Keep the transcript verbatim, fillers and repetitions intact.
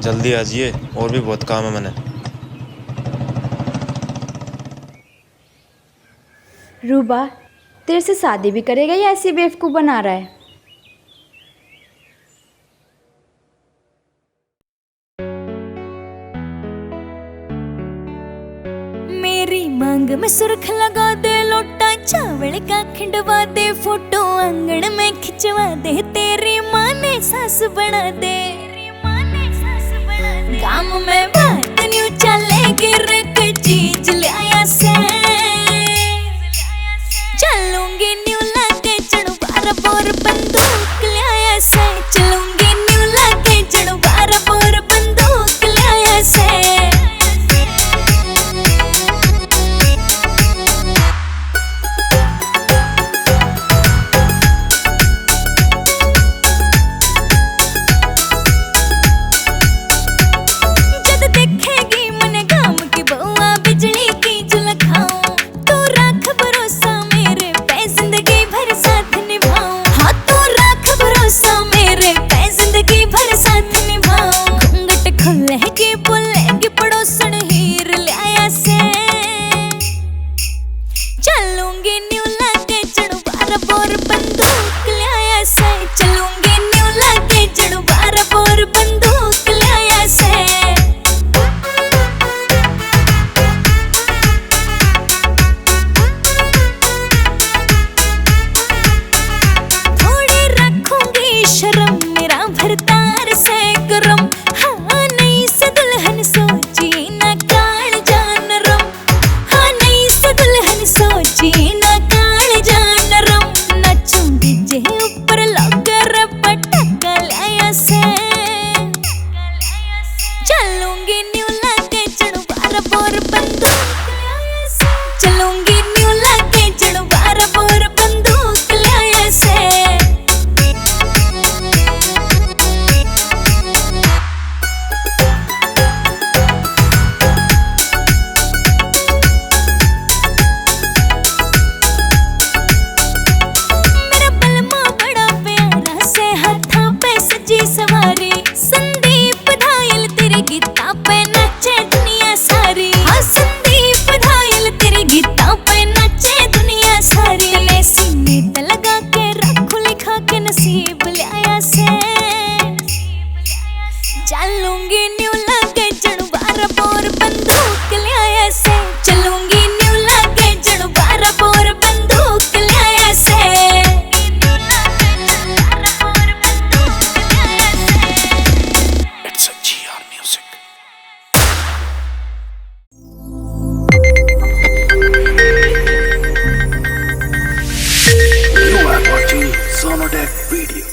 जल्दी आ जाइए, और भी बहुत काम है मैंने। रूबा, तेरे से शादी भी करेगा या ऐसी बेवकूफ बना रहा है? मेरी मांग में सुर्ख लगा दे, लोटा चावल का खिंडवा दे, फोटो आंगन में खिंचवा दे, तेरी माँ ने सास बना दे। गाम में बात न्यू चले, गिरक चीज ल्याया से। चलूंगी न्यू लागे जणु बार बोर बंदूक ल्याया से। चलूंगी न्यू लागे जणु बार बोर बंदूक ल्याया से। जद देखेगी मने गाम की बउआ, बिजली की झुलकाऊं। तू राख भरोसा मेरे पे, जिंदगी भर साथ निभाऊं। हाँ, तू राख भरोसा मेरे पे, जिंदगी भर साथ निभाऊं। घूंघट खुलेगी, बोलेगी पड़ोसण हीर ल्याया से। चलूंगी न्यू लागे जणु बार बोर बंदूक ल्याया से। चलूंगी न्यू लागे जणु बार बोर बंदूक ल्याया से। थोड़ी रखूंगी शर्म, मेरा भरतार से करम। हाँ, नई से दुल्हन सोची ना काल जान रम। हाँ, नई से दुल्हन सोची ना काल जान रम। नाचूं डीजे ऊपर, लगे रे पटाखा ल्याया से। चलूंगी न्यू लागे जणु बार बोर बंदूक ल्याया से। चलूंगी न्यू लागे जणु बार बोर बंदूक ल्याया से। मेरा बलमा बड़ा प्यारा से, हाथां पे सजी सवारी। संदीप धायल तेरे गीतां पे नाचे दुनिया सारी। हाँ, संदीप धायल तेरे गीतां पे नाचे दुनिया सारी। तने सीने ते लगा के रखूं, लिखा के नसीब ल्याया से। चलूंगी न्यू लागे जणु बार बोर बंदूक ल्याया से। चलूंगी न्यू लागे जणु बार बोर बंदूक ल्याया से। It's a G R music. You are watching Sonotech Video.